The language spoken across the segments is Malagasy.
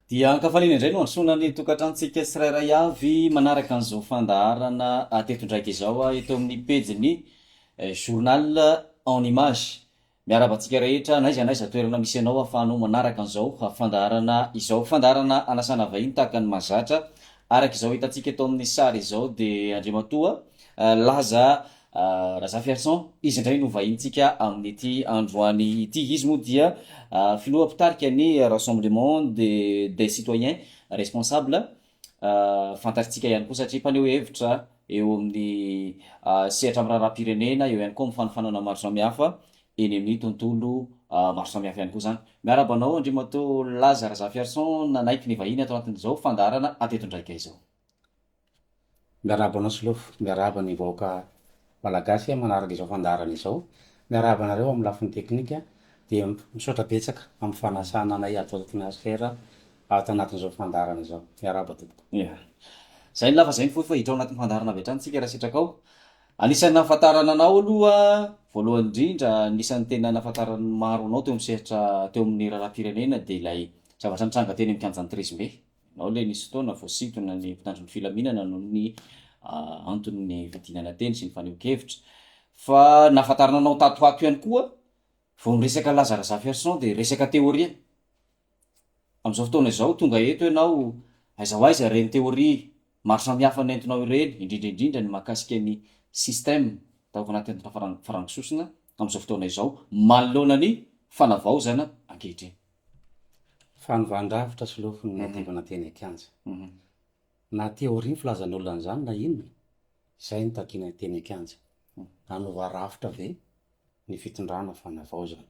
Dia ankafaliana indray no antsoina ny tokantranontsika tsirairay avy manaraka an'izao fandaharana teto indraika izao eto amin'ny pejin'ny Journal en image. Miarahaba antsika rehetra n'aiza n'aiza toerana misy anao ahafahanao manaraka an'izao fandaharana izao. Fandaharana anasana vahiny tahaka ny mahazatra. Araka izao hitantsika eto amin'ny sary izao dia Andriamatoa Laza Razafiarison, izy indray no vahinintsika amin'ity androany ity. Izy moa dia filoha mpitarika ny Rassemblement des Citoyens Responsables. Fantatritsika ihany koa satria mpaneho hevitra eo amin'ny sehatra amin'ny raharaham-pirenena, eo ihany koa amin'ny fanofanana maro samihafa eny amin'ny tontolo maro samihafa ihany koa izany. Miarahaba anao Andriamatoa Laza Razafiarison nanaiky ny vahiny ato anatin'izao fandaharana Ateto Indraika izao. Miarahaba anao Solofo, miarahaba ny vahoaka Malagasy manaraka izao fandaharana izao, miarahaba anareo amin'ny lafiny teknika dia misaotra betsaka amin'ny fanasana anay ato anatin'ny HR ato anatin'izao fandaharana izao. Miarahaba tompoko. Ia. Zay ny lafa zay ny fohy fa hiditra ao anatin'ny fandaharana avy hatrany tsika raha sitrakao. Anisan'ny nahafantarana anao aloha voalohany indrindra, anisan'ny tena nahafantaran'ny maro anao teo amin'ny sehatra teo amin'ny raharaham-pirenena dia ilay zavatra nitranga teny amin'ny kianjan'ny treize mai. Ianao ilay nisy fotoana voasintona ny mpitandro ny filaminana noho ny anton'ny fidinana teny sy ny fanehoan-kevitra. Fa nahafantarana anao tato ho ato ihany koa vao miresaka Laza Razafiarison dia resaka teoria. Amin'izao fotoana izao, tonga eto ianao, aiza ho aiza ireny théorie maro samihafa nentinao ireny, indrindra indrindra ny mahakasika ny système tao anatin'ny farango-sosona amin'izao fotoana izao, manoloana ny fanavaozana ankehitriny. Fanovan-drafitra solofo no niadivana teny an-kianja. Na théorie ny filazan'olona an'izany na inona, izay no takiana teny an-kianja. Hanova rafitra ve ny fitondrana fanavaozana?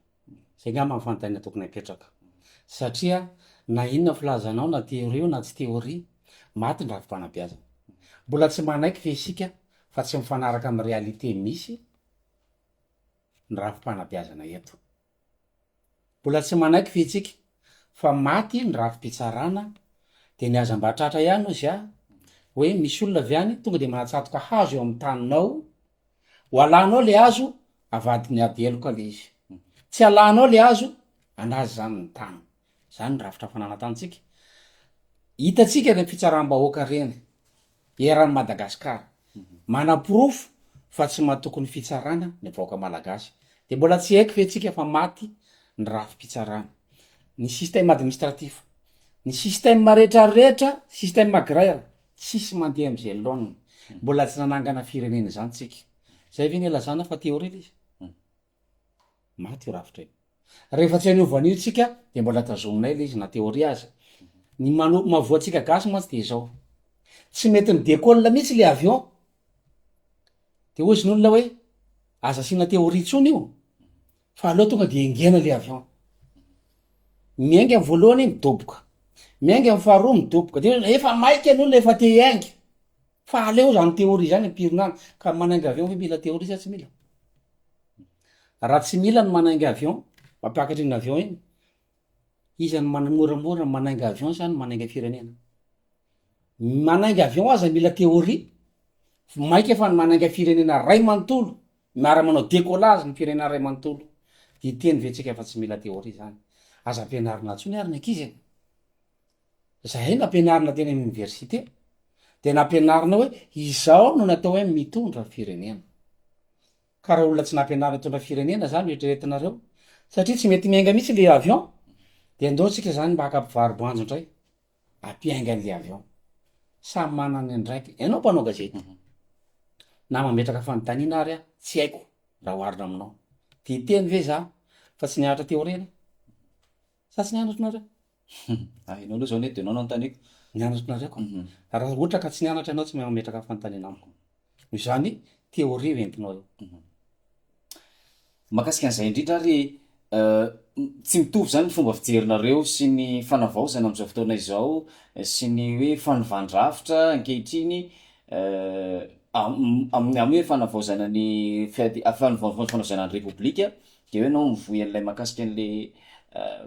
Izay angamba ny fanontaniana tokony hapetraka. Satria na inona filazanao na théorie io na tsy théorie, maty ny rafi-panabeazana. Mbola tsy manaiky ve isika fa tsy mifanaraka amin'ny réalité misy ny rafi-panabeazana eto? Mbola tsy manaiky ve tsika fa maty ny rafi-pitsarana de ny aza mba tratra ihany ozy ah hoe misy olona avy any tonga de manatsatoka hazo eo amin'ny taninao ho alanao le hazo avadiny ady heloka le izy tsy alanao le hazo anazy zany ny tany zany ny rafitra fananantantsika hitantsika reny fitsaram-bahoaka reny eran'i Madagascar. Manaporofo fa tsy matoky ny fitsarana ny vahoaka malagasy. Dia mbola tsy haiko ve tsika fa maty ny rafi-pitsarana. Ny système administratif, ny système rehetra rehetra, système agraire, tsisy mandeha am'izay laoniny. Mbola tsy nanangana firenena izany tsika. Zay ve ny ilazana fa théorie le izy? Maty io rafitra io. Rehefa tsy hanova an'io tsika dia mbola tazominay le izy na théorie aza. Ny mano- mahavoa antsika gasy mantsy dia izao, tsy mety mi-décolle mihitsy le avion, de hozy ny olona hoe aza asiana théorie intsony io fa aleo tonga de engaina le avion. Miainga ny voalohany midoboka, miainga ny faharoa midoboka, de efa maika ny olona efa te hiainga, fa aleo zany théorie zany ampirina any, ka manainga avion ve mila théorie sa tsy mila? Raha tsy mila ny manainga avion, mampiakatra iny avion iny, iza no mana- moramora manainga avion sa ny manainga firenena? Manainga avion aza mila théorie, maika fa ny manainga firenena ray manontolo, miara manao décollage ny firenena ray manontolo, de hiteny ve tsika fa tsy mila théorie zany? Aza ampianarina tsony ary ny ankizy e! Zahay nampianarina teny amin'ny université dia nampianarina hoe izao no natao hoe mitondra firenena. Ka raha olona tsy nampianarina hitondra firenena zany no eritreretinareo, satria tsy mety miainga mihitsy le avion, de ndao tsika zany mba haka mpivaro-boanjo indray hampiainga an'le avion. Samy manana ny andraikiny. Ianao mpanao gazety, na mametraka fanontaniana ary aho, tsy haiko raha oharina aminao. De hiteny ve za fa tsy nianatra théorie ianao? Sa tsy nianatra nareo? Ah, ianao aloha izao anie dia ianao no anontaniako. Nianatra nareo ka. Raha ohatra ka tsy nianatra ianao tsy mahay mametraka fanontaniana amiko. Noho izany, théorie io entinao io. Mahakasika an'izay indrindra ary, tsy mitovy izany ny fomba fijerinareo sy ny fanavaozana amin'izao fotoana izao sy ny hoe fanovan-drafitra ankehitriny amin'ny hoe fanavaozana ny fiadi- fanavaozana ny Repoblika Dia eo ianao mivoy an'ilay mahakasika an'ilay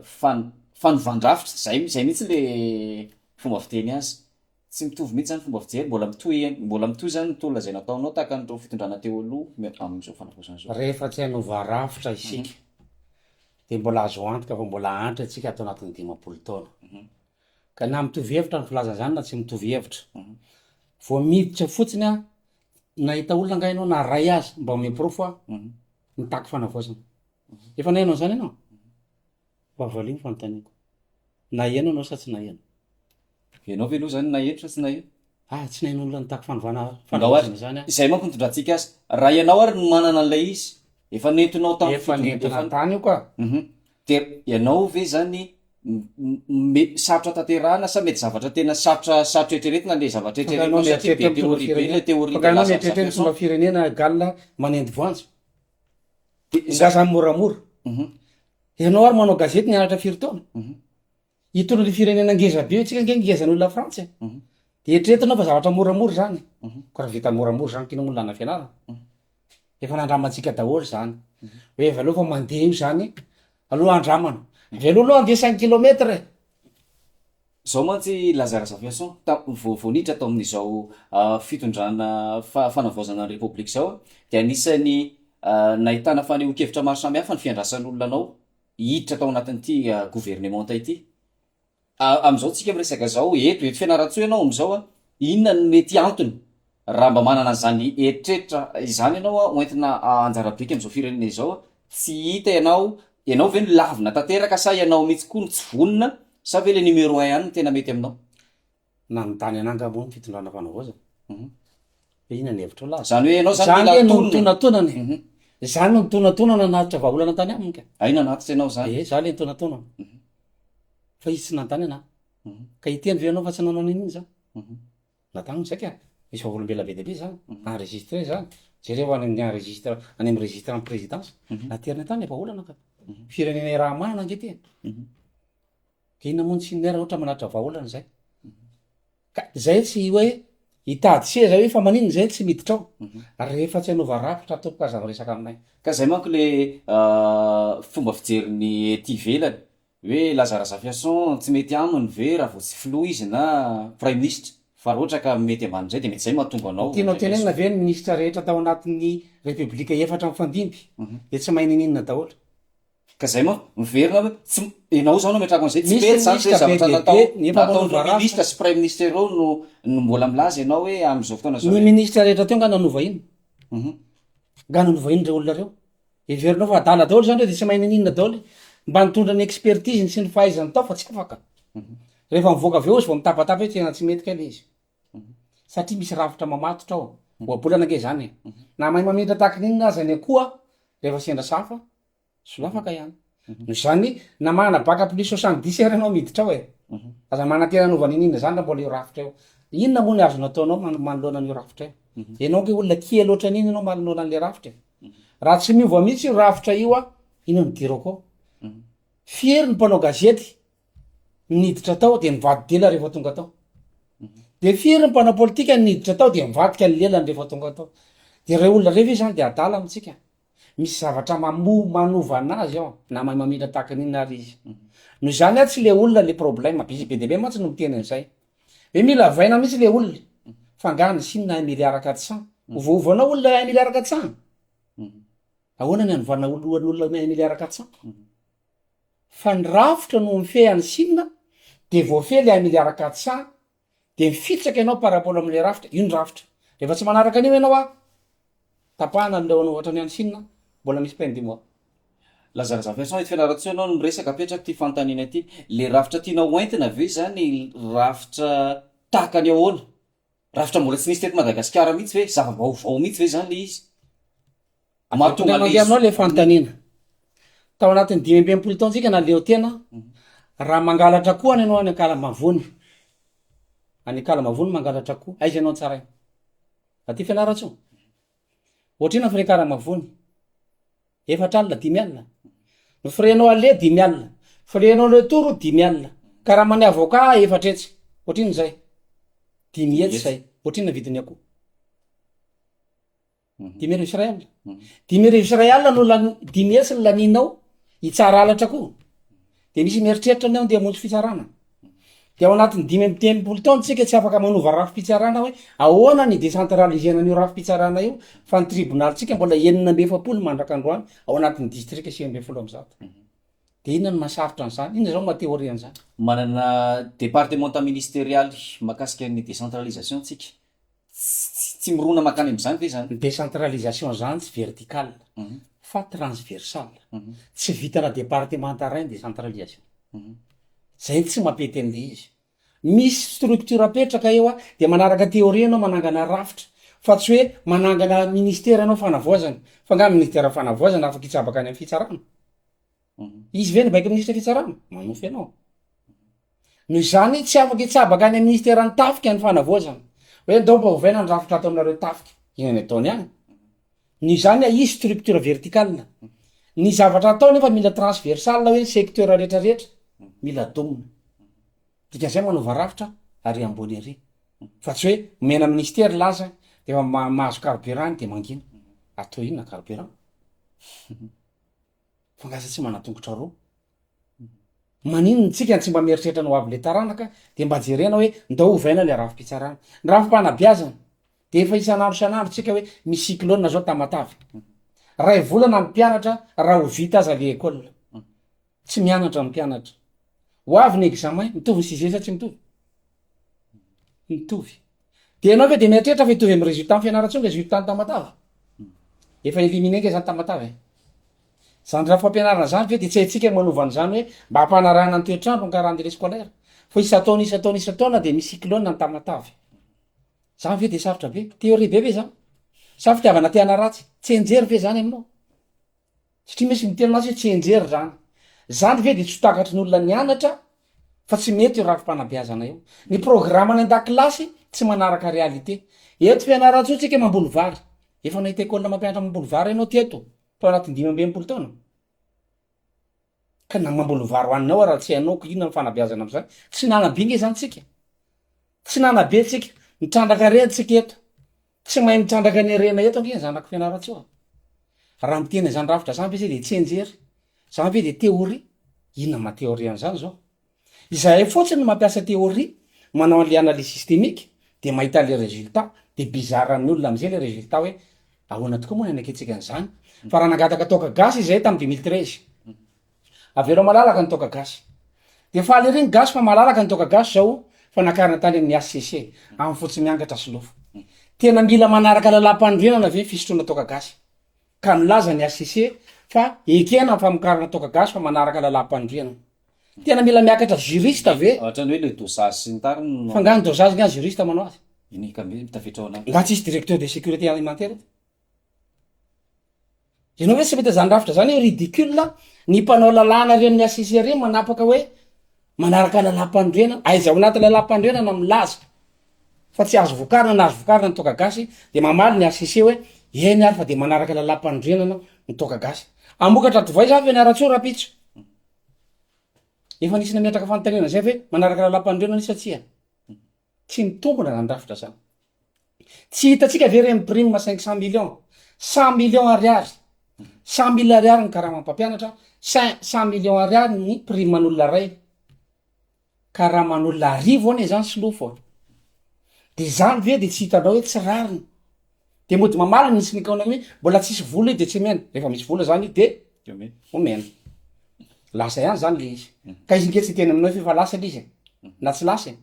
fan- fanovan-drafitra, zay zay mihitsy le fomba fiteny azy. Tsy mitovy mihitsy zany fomba fijery, mbola mitohy mbola mitohy zany ny tolona izay nataonao tahaka an'ireo fitondrana teo aloha amin'izao fanavaozana izao. Rehefa tsy hanova rafitra isika. Dia mbola azo antoka fa mbola hahantra isika ato anatin'ny 50 taona. Ka na mitovy hevitra ny filazana izany na tsy mitovy hevitra. Vao miditra fotsiny aho, nahita olona angaha ianao na ray aza, mba omeo porofo aho, mitaky fanavaozana. Efa naheno an'izany ianao? Mba valio ny fanontaniako. Naheno ianao sa tsy naheno? Ianao ve aloha izany naheno sa tsy naheno? Ah, tsy naheno olona nitaky fanovana Ndao ary, fanavaozana izany aho. izay manko nitondrantsika azy. Raha ianao ary no manana an'ilay izy, efa nentinao tamin'ny Efa fitondra- nentina efa tany io ka. Mhm. Dia ianao ve izany m- sarotra tanterahana sa mety zavatra tena sarotra sarotra eritreretina ilay zavatra Fa nga ianao eritreretinao satria mieritreritra be mitondra théorie be firenena, ilay fa théorie nga de ianao Laza mieritreritra Razafiarison. mitondra firenena égal manendy voanjo? Dia Nga za- zany moramora? Mhm. Ianao ary manao gazety nianatra firy taona? Mhm. Hitondra ny firenena ngeza be io tsika ange ngeza ny olona frantsa e. De eritreretinao fa zavatra moramora zany. Ko raha vita moramora zany k'inona moa no ilana fianarana? Efa nandramantsika daholo zany. Hoe avy aloha fa mandeha io zany, aloha andramana. Avy aloha aloha andeha cinq kilomètre e. Zao mantsy Laza Razafiarison, ta- vao vao niditra tao amin'izao fitondrana fa- fanavaozana ny Repoblika izao dia anisan'ny nahitana fanehoan-kevitra maro samihafa ny fiandrasan'olona anao hiditra tao anatin'ity governemanta ity. Amin'izao tsika miresaka izao, eto eto Fianarantsoa ianao amin'izao an, inona no mety antony raha mba manana an'izany eritreritra izany ianao an, hoentina anjara biriky amin'izao firenena izao an, tsy hita ianao, ianao ve no lavina tanteraka sa ianao mihitsy koa no tsy vonona sa ve le numéro un ihany no tena mety aminao? Nanontany anah angamba moa ny fitondrana fanavaozana hoe inona ny hevitrao laza? Izany hoe ianao izany Za mila ange no atonina e. nitonatonana e. Za no nitonatonana nanatitra vahaolana tany aminy ka. Hay nanatitra ianao izany? Ee, za le nitonatonana. Fa izy tsy nanontany anah. Ka hiteny ve ianao fa tsy nanao n'inon'inona za? Natany zay ka. Misy vavolombelona be dia be zany. Enregistré zany. Jereo any amin'ny enregistre, any amin'ny registre ny présidence. Naterina tany le vahaolana ka. Firenena iaraha-manana ange ty e. Ka inona moa ny tsinona raha ohatra manatitra vahaolana zay? Ka zay tsy hoe hitady seza hoe fa maninona zay tsy miditra ao? Rehefa tsy hanova rafitra tompoko aza miresaka aminay. Ka zay manko le fomba fijerin'ny ety ivelany hoe Laza Razafiarison tsy mety aminy ve raha vao tsy filoha izy na praiminisitra fa raha ohatra ka mety ambanin'izay de mety zay mahatonga anao Ny tianao indraindray tenenina ve ny minisitra rehetra tao anatin'ny repoblika efatra mifandimby de tsy mahay ninininona daholo? Ka zay manko, miverina hoe tsy, enao zao no ametrahako an'izay, tsy Misy mety zany zay minisitra be zavatra dia natao, be nefa nataon'ireo manova rafitra. ministra sy praiminisitra ireo no no mbola milaza ianao hoe amin'izao fotoana izao Ny hoe. ministra rehetra teo nga nanova inona? Nga nanova inona ireo olona ireo? Heverinao fa adala daholo zany ireo de tsy mahay ninininona daholo? Mba nitondra ny expertise-ny sy ny fahaizany tao fa tsy afaka. Rehefa mivoaka avy eo izy vao mitabataba hoe tena tsy mety kay le izy. Satria misy rafitra mamatotra ao. Ohabolana ange zany e. Na mahay mamindra tahaka ny inona aza ny akoho rehefa sendra safa, Solafaka ihany. Noho izany, na manana bac plus 70 ary ianao miditra ao e. Aza manantena hanova n'inon'inona izany raha mbola io rafitra io. Inona moa ny azonao ataonao manoloana an'io rafitra io? Ianao ange olona kely ohatran'iny ianao manoloana an'ilay rafitra e. Raha tsy miova mihitsy io rafitra io an, inona no idirako ao? Firy ny mpanao gazety niditra tao dia nivadi-dela rehefa tonga tao? Dia firy ny mpanao politika niditra tao dia nivadika ny lelany rehefa tonga tao? Dia ireo olona ireo ve izany dia adala amintsika? Misy zavatra mamoa manova anazy ao na mahay mamindra tahaka ny inona ary izy. Noho izany aho tsy le olona le problème, be be dia be mantsy no miteny an'izay. Hoe mila avaina mihitsy le olona. Fa angaha ny Chine un milliard 400? Ovaovanao olona un milliard 400? Ahoana ny hanovana olohan'olona un milliard 400? Fa ny rafitra no mifehy an'i Chine de voafehy le un milliard 400 de mifitsaka ianao par rapport amle rafitra, io ny rafitra, rehefa tsy manaraka an'io ianao a, tapahana ny leonao ohatran'ny any Chine, mbola misy peine du mois. Laza Razafiarison, eto Fianarantsoa ianao no miresaka, apetrako ity fanontaniana ity, le rafitra tianao ho entina ve izany rafitra tahaka ny ahoana? Rafitra mbola tsy nisy teto Madagasikara mihitsy ve? Zava-baovao mihitsy ve izany le izy? Mahatonga an'le izy. Aminao le fanontaniana. Tao anatin'ny 65 taontsika naleo tena, raha mangalatra akoho any ianao any Ankalamavony, any Ankalamavony mangalatra akoho, aiza ianao tsaraina? Aty Fianarantsoa. Ohatrino ny frais Ankalamavony? Efatra alina, dimy alina. Ny frais-nao aller dimy alina, frais-nao retour dimy alina. Karaman'ny avocat efatra hetsy. Ohatrino zay? Dimy hetsy zay. Ohatrino ny vidin'ny akoho? 1105. 1105 no lany, 500 no laninao hitsara halatra koa. De misy mieritreritra ny ao ndeha hamonjy fitsarana. De ao anatin'ny 35 taona tsika tsy afaka manova rafi-pitsarana hoe ahoana ny décentralisena an'io rafi-pitsarana io fa ny tribonalintsika mbola 46 mandraka androany ao anatin'ny distrika 119. De inona no mahasarotra an'izany? Inona izao no maha théorie an'izany? Manana departemanta ministerialy mahakasika ny décentralisation tsika. Tsy tsy mirona mankany amin'izany ve izany? Ny décentralisation izany tsy verticale fa transversale. Tsy vitana departemanta iray ny décentralisation. Zay no tsy mampety an'le izy. Misy structure apetraka eo dia manaraka théorie ianao manangana rafitra fa tsy hoe manangana ministera ianao fanavaozana. Fa angaha ministera fanavaozana afaka hitsabaka any amin'ny fitsarana? Izy ve nibaiko minisitra fitsarana? Manofy ianao. Noho izany tsy afaka hitsabaka any amin'ny ministeran'ny tafika ny fanavaozana. Hoe ndao mba ovaina ny rafitra ato aminareo tafika. Inona ny ataony any? Noho izany hisy structure verticale. Ny zavatra atao nefa mila transversale hoe ny secteur rehetra rehetra mila domina. Dikan'izay manova rafitra ary ambony ary. Fa tsy hoe omena ministera laza de efa mahazo carburant de mangina. Atao inona carburant? Fa nga za tsy manan-tongotra roa? Maninona tsika no tsy mba mieritreritra ny ho avy le taranaka de mba jerena hoe ndao ovaina le rafi-pitsarana. Ny rafi-panabeazana de efa isan'andro isan'andro tsika hoe misy cyclone zao Tamatave. Ray volana ny mpianatra raha ho vita aza le école. Tsy mianatra ny mpianatra. Ho avy ny examen, mitovy ny sujet sa tsy mitovy? Mitovy. Dia ianao ve dia mieritreritra fa hitovy amin'ny résultat ny Fianarantsoa ny résultat ny Tamatave? Efa éliminé nge zany Tamatave e. Zany rafi-pampianarana zany ve dia tsy haintsika ny manova an'izany hoe mba hampanarahana ny toetr'andro ny calendrier scolaire? Fa isan-taona isan-taona isan-taona dia misy cyclone ny Tamatave. Zany ve dia sarotra be? Théorie be ve zany? Sa fitiavana te hanaratsy? Tsianjery ve zany aminao? Satria misy miteny mantsy hoe tsianjery izany. Izany ve dia tsy ho takatry ny olona nianatra fa tsy mety io rafi-panabeazana io. Ny programme any an-dakilasy tsy manaraka réalité. Eto Fianarantsoa tsika mamboly vary. Efa nahita école mampianatra mamboly vary ianao teto tao anatin'ny 65 taona? Ka na mamboly vary hohaninao ara tsy hainao ko inona ny fanabeazana amzany. Tsy nanabe nge zany tsika. Tsy nanabe tsika. Mitrandraka harena tsika eto. Tsy mahay mitrandraka ny harena eto ange ny zanak'i Fianarantsoa. Raha miteny an'izany rafitra zany ve zay de tsianjery? Zany ve de théorie? Inona maha théorie an'izany zao? Izahay fotsiny no mampiasa théorie manao an'le analyse systémique de mahita an'le résultat de bizarre amin'ny olona am'zay le résultat hoe ahoana tokoa moa ny hanekentsika an'izany? Fa raha nangataka toaka gasy izahay tamin'ny 2013, avelao malalaka ny toaka gasy. De faly ery ny gasy fa malalaka ny toaka gasy zao fa nakarina tany amin'ny HCC, amin'ny fotsy miangatra solofo. Tena mila manaraka lalàm-panorenana ve ny fisotroana toaka gasy? Ka nilaza ny HCC fa ekena ny famokarana toaka gasy fa manaraka lalàm-panorenana. Tena mila miakatra juriste ve? Ohatrany hoe le dosage sy ny tariny no. Fa nga ny dosage nga juriste manao azy? Iny ka mbe tafiditra ao anaty. Nga tsisy directeur de sécurité alimentaire eto? Ianao ve tsy mahita zany rafitra zany hoe ridicule ny mpanao lalàna reny ny HCC reny manapaka hoe manaraka lalàm-panorenana, aiza ao anaty lalàm-panorenana milaza fa tsy azo vokarina na azo vokarina ny toaka gasy de mamaly ny HCC hoe eny ary fa de manaraka lalàm-panorenana ny toaka gasy. Hamokatra divay za Fianarantsoa rahampitso. Efa nisy nametraka fanontaniana zay ve manaraka lalàm-panorenana io sa tsia? Tsy mitombina zany rafitra zany. Tsy hitantsika ve ireny prime 500 millions, 100 millions ariary, 100 mille ariary ny karaman'ny mpampianatra, cin- 100 millions ariary ny prime an'olona iray. Karaman'olona arivo anie zany solofo a. De zany ve de tsy hitanao hoe tsy rariny? De mody mamaly ny minisitry ny économie hoe mbola tsisy vola io de tsy omena, rehefa misy vola zany io de omena. Lasa ihany zany le izy. Ka izy nge tsy hiteny aminao hoe f'efa lasa le izy e, na tsy lasa e.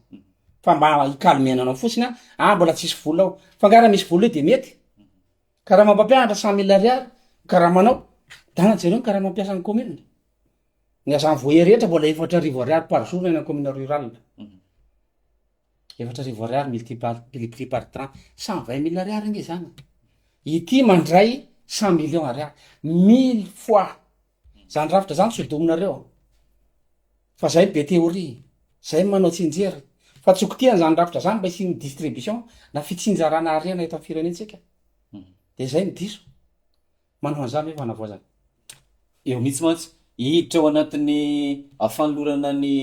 Fa mba hi-calmer anao fotsiny an, ah mbola tsisy vola ao. Fa nga raha misy vola io de mety? Karama mpampianatra 100 mille ariary, karamanao, dana jereo ny karama mpiasan'ny commune. Ny agent voyer rehetra mbola 4000 ariary par jour ny any commune rurale. 4000 ariary multiplié par 30, 120 mille ariary ange zany. Ity mandray 100 millions ariary, mille fois. Zany rafitra zany tsy hodominareo. Fa zay be théorie, zay manao tsinjery. Fa tsy hokitihana zany rafitra zany mba hisian'ny distribution na fitsinjarana harena eto amin'ny firenentsika. De zay no diso. Manao an'izany ve fanavaozana? Eo mihitsy mantsy, hiditra ao anatin'ny fanolorana ny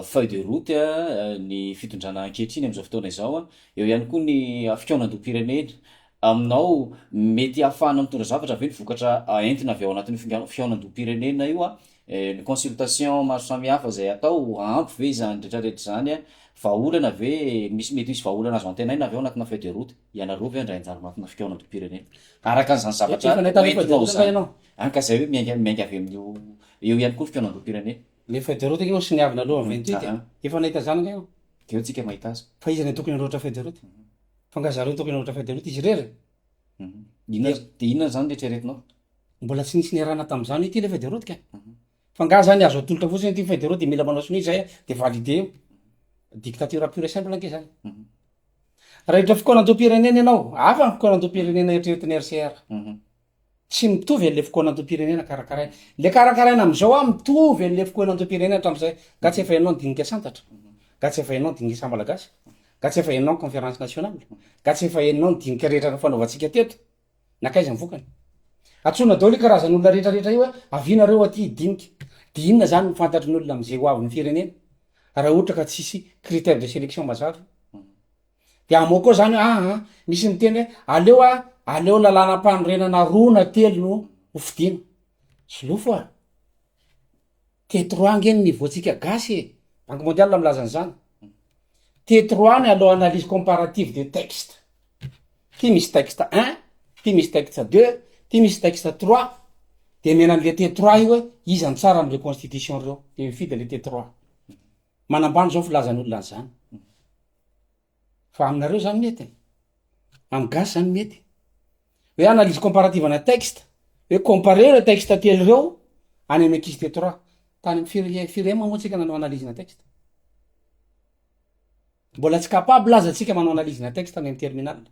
feuille de route ny fitondrana ankehitriny amin'izao fotoana izao. Eo ihany koa ny fikaonandoham-pirenena. Aminao, mety hahafahana mitondra zavatra ve ny vokatra entina avy ao anatin'io fikaonandoham-pirenena io? Ny consultation maro samihafa izay atao, ampy ve izany rehetra rehetra izany? Vahaolana ve, misy mety hisy vahaolana azo antenaina avy ao anatina feuille de route? Ianareo ve handray anjara anatina fikaonandoham-pirenena? Araka an'izany zavatra Efa nahita ny feuille de hoentinao route angaha izany. ianao? Any ka izay hoe miainga miainga avy amin'io, eo ihany koa ny fikaonandoham-pirenena. Le feuille de route ange hoy soniavina aloha amin'ny 28 e. Efa nahita izany angaha ianao? Dia eo tsika mahita azy. Fa iza no tokony hanoratra feuille de route? Fa angaha zareo no tokony hanoratra feuille de route? Izy irery? Inona, dia inona izany no eritreretinao? Mbola tsy nisy niarahana tamin'izany hoe ity ilay feuille de route ka. Fa angaha zany azo atolotra fotsiny ity feuille de route de mila manao sonia zay de validé eo. Dictature pure et simple ange zany. Raha hiditra fikaonandoham-pirenena ianao, hafa ny fikaonandoham-pirenena eritreretin'ny RCR. Tsy mitovy an'le fikaonandoham-pirenena karakaraina. Le karakaraina am'zao an mitovy an'le fikaonandoham-pirenena hatram'zay. Nga tsy efa henonao ny dinika santatra? Nga tsy efa henonao ny dinika samy malagasy? Nga tsy efa henonao ny conférence nationale? Nga tsy efa henonao ny dinika rehetra nifanaovantsika teto? Nankaiza ny vokany? Antsoina daholo io karazan'olona rehetra rehetra io hoe avia nareo aty hidinika. Dia inona zany no fantatry ny olona amin'izay ho avin'ny firenena raha ohatra ka tsisy critère de sélection mazava? Dia hamoaka koa zany hoe aa misy miteny hoe aleo a aleo lalànam-panorenana roa na telo no ho fidiana. Solofo a! T trois ange ny niveau-tsika gasy e! Banque mondiale milaza an'izany. T trois ny aleo analyse comparative de texte. Ty misy texte un, ty misy texte deux, ty misy texte trois, de omena an'le T trois io hoe iza no tsara am'reo constitution reo, de mifidy an'le T trois. Manambany zao filazan'olona an'izany. Fa aminareo zany mety e? Amy gasy zany mety? Hoe analyse comparative ana texte, hoe comparer reo texte telo reo any amy ankizy T trois. Tany amy firy firy ème moa tsika nanao analyse-na texte? Mbola tsy capable aza tsika manao analyse-na texte any amy terminale.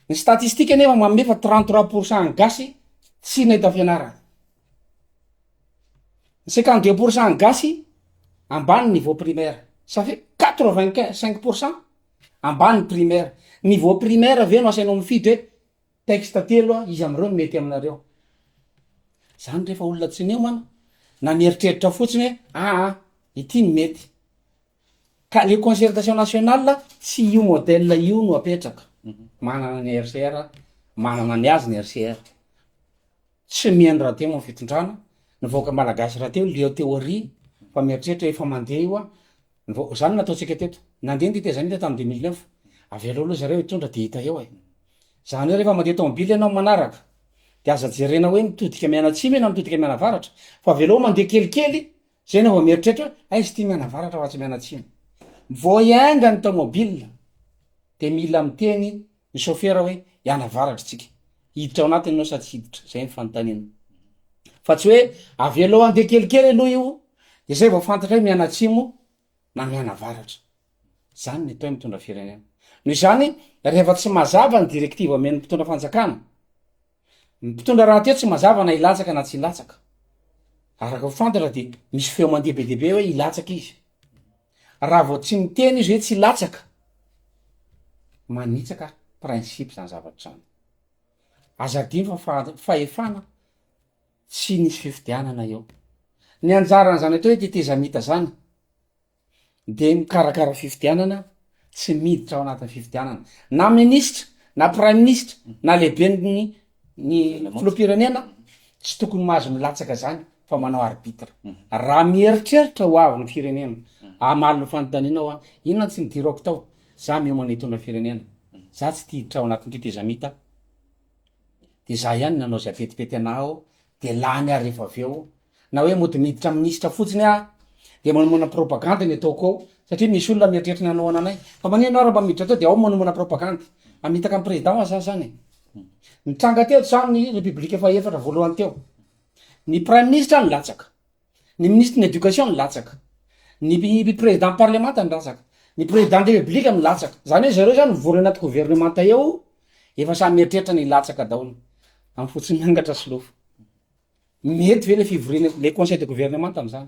Ny statistique anefa manome fa 33 pourcent ny gasy tsy nahita fianarana. Ny 52 pourcent ny gasy ambany niveau primaire. Ça fait 85 pourcent ambany primaire. Niveau primaire ve no asainao mifidy hoe texte telo a, iza am'ireo no mety aminareo? Zany rehefa olona tsy niomana na mieritreritra fotsiny hoe aa ity no mety. Ka le concertation nationale tsy io modèle io no apetraka. Manana ny RCR, manana ny azy ny RCR. Tsy mihaino rahateo moa ny fitondrana, ny vahoaka malagasy rahateo leo théorie fa mieritreritra efa mandeha io an, ny vao- zany no nataontsika teto, nandeha ny tetezamita tamin'ny 2009, avelao aloha zareo hitondra de hita eo e. Zany hoe rehefa mandeha tomobile ianao manaraka de aza jerena hoe mitodika mianatsimo na mitodika mianavaratra fa avelao mandeha kelikely Zay enao vao mieritreritra hoe aiza ity mianavaratra fa tsy mianatsimo. Vao hiainga ny tomobile de mila miteny ny chauffeur hoe hianavaratra tsika. Hiditra ao anatiny enao sa tsy hiditra? Zay ny fanontaniana. Fa tsy hoe avelao handeha kelikely aloha io de zay vao fantatra hoe mianatsimo na mianavaratra. Zany ny atao hoe mitondra firenena. Noho izany rehefa tsy mazava ny directive omen'ny mpitondra fanjakana, Ny mpitondra rahateo tsy mazava na hilatsaka na tsy hilatsaka. Araka ny fantatra dia misy feo mandeha be dia be hoe hilatsaka izy. Raha vao tsy miteny izy hoe tsy hilatsaka, manitsaka principe izany zavatra izany. Aza adino fa fahefana tsy nisy fifidianana eo. Ny anjaran'izany atao hoe tetezamita izany de mikarakara fifidianana tsy miditra ao anatin'ny fifidianana na minisitra na praiminisitra na lehiben'ny ny filoham-pirenena tsy tokony mahazo milatsaka zany fa manao arbitre raha mieritreritra ho avy ny firenena hamaly ny fanontaniana aho inona tsy nidirako tao za miomana hitondra firenena za tsy tia hiditra ao anatin'ny tetezamita de za ihany nanao zay apetipety anah ao de lany aho rehefa avy eo na hoe mody miditra minisitra fotsiny aho de manomana propagandy ny ataoko ao satria misy olona mieritreritra ny hanohana anay fa maninona aho raha mba miditra tao de ao manomana propagandy hamitaka ny président hoa za zany e nitranga teto zany ny république fahaefatra voalohany teo ny praiminisitra nilatsaka ny ministre ny éducation nilatsaka ny président parlemanta nilatsaka ny président de république milatsaka zany hoe zareo zany mivory anaty gouvernemanta eo efa samy mieritreritra ny hilatsaka daholo amin'ny fotsiny miangatra solofo Mety ve le fivoriana le conseil de gouvernement tamzany?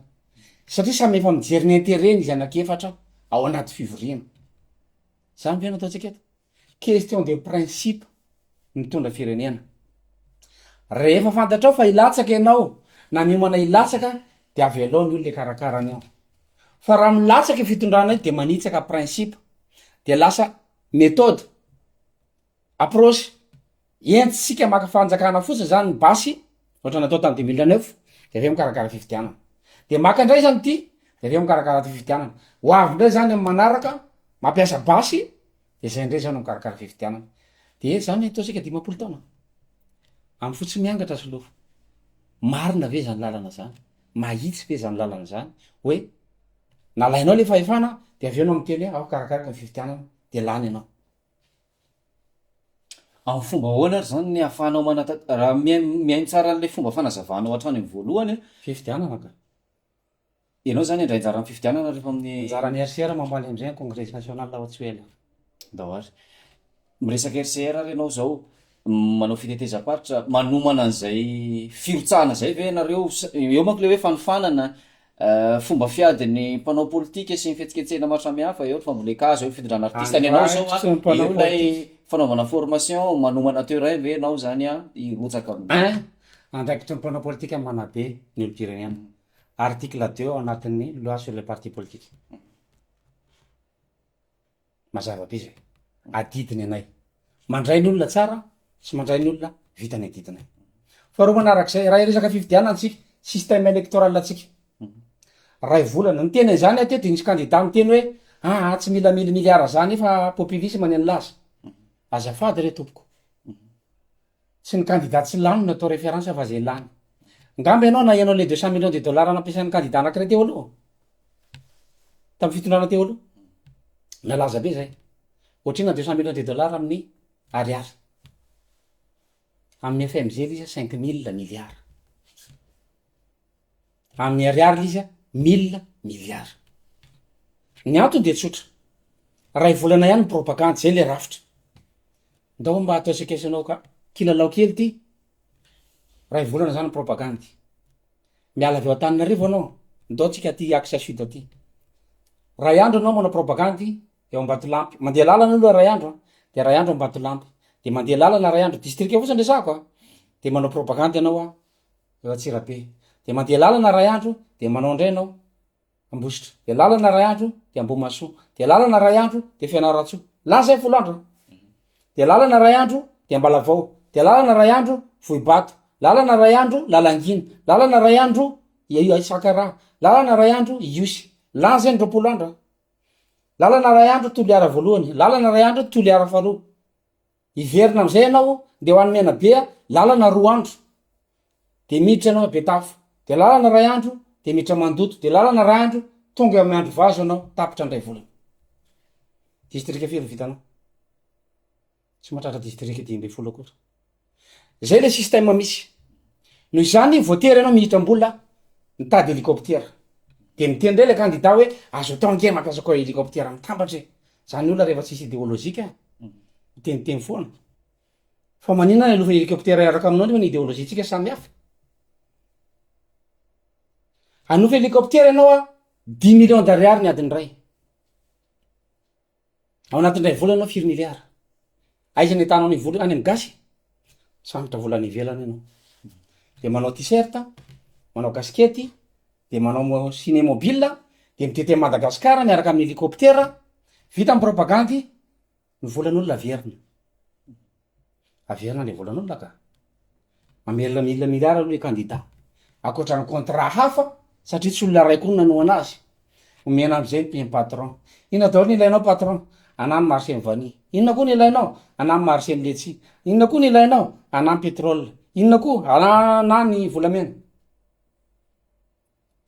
Satria samy efa mijery ny interet-ny izy anakiefatra ao anaty fivoriana. Zany ve no ataontsika eto? Question de principe mitondra firenena. Rehefa fantatrao fa hilatsaka ianao na miomana hilatsaka de avelao ny olona hikarakara an'io. Fa raha milatsaka io fitondrana io de manitsaka principe de lasa méthode. Approche, Entitsika maka fanjakana fotsiny zany ny basy, ohatra natao tany 2009, De avy eo mikarakara fifidianana. De maka indray zany ity, de avy eo mikarakara fifidianana. Ho avy indray zany amin'ny manaraka, mampiasa basy, de zay indray zany no mikarakara fifidianana. De zany ataontsika 50 taona. Amin'ny fo tsy miangatra Solofo. Marina ve zany lalana zany? Mahitsy ve zany lalana zany? Hoe nalainao le fahefana de avy eo enao miteny hoe ao karakaraiko ny fifidianana de lany enao. Amin'ny fomba ahoana ary zany ny ahafahanao manata- raha mihaino mihaino tsara an'le fomba fanazavanao hatrany amin'ny voalohany an. Fifidianana ka. Ianao zany handray anjara amin'ny fifidianana rehefa amin'ny. Anjaran'ny RCR mamaly amin'izay ny congrès national ao tsy ho ela. Ndao ary. Miresaka RCR ary ianao izao, manao fitetezam-paritra, manomana an'izay firotsahana izay ve ianareo sa, eo manko ilay hoe fanofanana, fomba fiadin'ny mpanao politika sy ny fihetsiketsehana maro samihafa, eo ny fambolen-kazo, eo ny fitondrana artista, ny anao izao an, eo ilay fanaovana formation, manomana terrain ve ianao izany an, hirotsaka amin'ny. Un, andraikitry ny mpanao politika ny manabe ny olom-pirenena. Article deux ao anatin'ny loi sur les partis politiques. Mazava be zay. Adidy ny anay. Mandray ny olona tsara sy mandray ny olona vita ny adidinay. Faharoa manarak'izay, raha hiresaka fifidianana tsika, système électoral tsika. Ray volana, niteny an'izany aho teto de nisy candidat niteny hoe aa tsy mila mille milliards zany fa populisme ny an'laza. Azafady re tompoko. Tsy ny candidat tsy lany no atao référence fa zay lany. Ngamba ianao naheno an'le 200 millions de dollars nampiasain'ny candidat anakiray teo aloha? Tamin'ny fitondrana teo aloha? Nalaza be zay. Ohatrinona 200 millions de dollars amin'ny ariary? Amin'ny FMG le izy 5000 milliards. Amin'ny ariary le izy mille milliards. Ny antony dia tsotra. Ray volana ihany ny propagandy, zay le rafitra. Ndao mba ataontsika isanao ka kilalao kely ty. Ray volana zany ny propagandy. Miala avy ao Antananarivo anao, ndao tsika aty axe sud aty. Ray andro anao manao propagandy eo Ambatolampy. Mandeha lalana aloha ray andro an, de ray andro Ambatolampy. De mandeha lalana ray andro, distrika fotsiny resahako an. De manao propagandy anao an, eo Antsirabe. De mandeha lalana ray andro, de manao indray anao Ambositra. De lalana ray andro, de Ambohimahasoa. De lalana ray andro, de Fianarantsoa. Lany zay folo andro an. De lalana ray andro, de Ambalavao. De lalana ray andro, Vohibato. Lalana ray andro, Lalangina. Lalana ray andro, Sakaraha. Lalana ray andro, Ihosy. Lany zay ny 20 andro an. Lalana ray andro, Toliara voalohany. Lalana ray andro, Toliara faharoa. Hiverina amizay ianao ndeha ho any Menabe a, lalana roa andro de miditra ianao Betafo, de lalana ray andro de miditra Mandoto, de lalana ray andro tonga eo amin'ny Androvazo ianao tapitra ny ray volana. Distrika firy no vitanao? Tsy mahatratra distrika 15 akory. Zay le système misy. Noho izany voatery ianao miditra-mbola mitady hélicoptère. De miteny ndray le candidat hoe azo atao ange mampiasa koa hélicoptère mitambatra e. Zany olona rehefa tsisy idéologique miteniteny foana. Fa maninona ny alofa hélicoptère hiaraka aminao nefa ny idéologie-tsika samy hafa. Hanofa hélicoptère ianao a, dix millions d'ariary ny adiny iray. Ao anatin'ny iray volana ianao firy milliards? Aiza ny ahitanao ny vola any amin'ny gasy? Misambotra vola any ivelany ianao. De manao t-shirt, manao kasikety, de manao ciné mobile, de mitety an'i Madagasikara miaraka amin'ny hélicoptère, vita ny propagandy, ny volan'olona averina. Averina le volan'olona ka. Mamerina mille milliards aloha le candidat. Ankoatra ny contrat hafa satria tsy olona ray koa no nanohana azy. Omena amizay ny prime patron. Inona daholo ny ilainao patron? Anah ny marché ny vanille. Inona koa ny ilainao? Anah ny marché ny letchi. Inona koa ny ilainao? Anah ny pétrole. Inona koa? Anah ny volamena.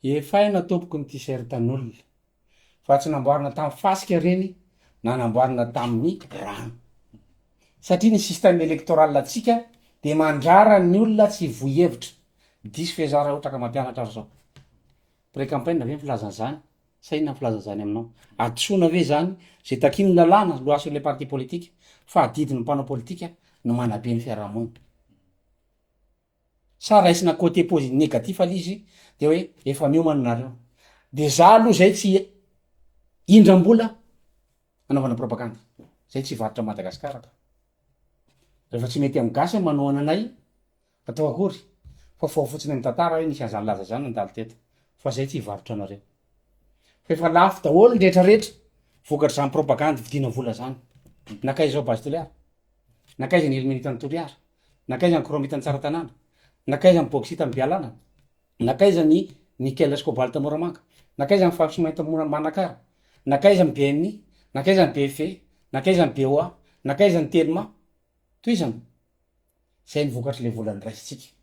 Efaina tompoko ny t-shirt an'olona fa tsy namboarina tamin'ny fasika ireny na namboarina tamin'ny rano. Satria ny système électoral antsika dia mandrara ny olona tsy hivoy hevitra. Diso ve za raha ohatra ka mampianatra ary zao? Pré-campagne ve ny filazana izany sa inona ny filazana izany aminao? Hadisoana ve izany? Izay takian'ny lalàna, loi sur les partis politiques, fa adidin'ny mpanao politika no manabe ny fiarahamonina. Sa raisina côté posi- négatif le izy de hoe efa miomana nareo. De za aloha zay tsy hindram-bola anaovana propagandy, zay tsy hivarotra Madagasikara ka. Rehefa tsy mety amin'ny gasy ny manohana anay, atao akory? Fa fao fotsiny amin'ny tantara hoe nisy an'izany laza zany nandalo teto, fa zay tsy hivarotra anareo. Fa efa lafo daholo ny retraretra vokatr'izany propagandy vidiana vola zany. Nankaiza zao Base Toliara? Nankaiza ny ilménite an'i Toliara? Nankaiza ny chromite an'i Tsaratanàna? Nankaiza ny bauxite an'i Bealanana? Nankaiza ny nickel sy cobalt Moramanga? Nankaiza ny Fax Mainty Manakara? Nankaiza ny BNI? Nankaiza ny BFV? Nankaiza ny BOA? Nankaiza ny Telma? Tohizana. Zay ny vokatr'ilay vola noraisintsika.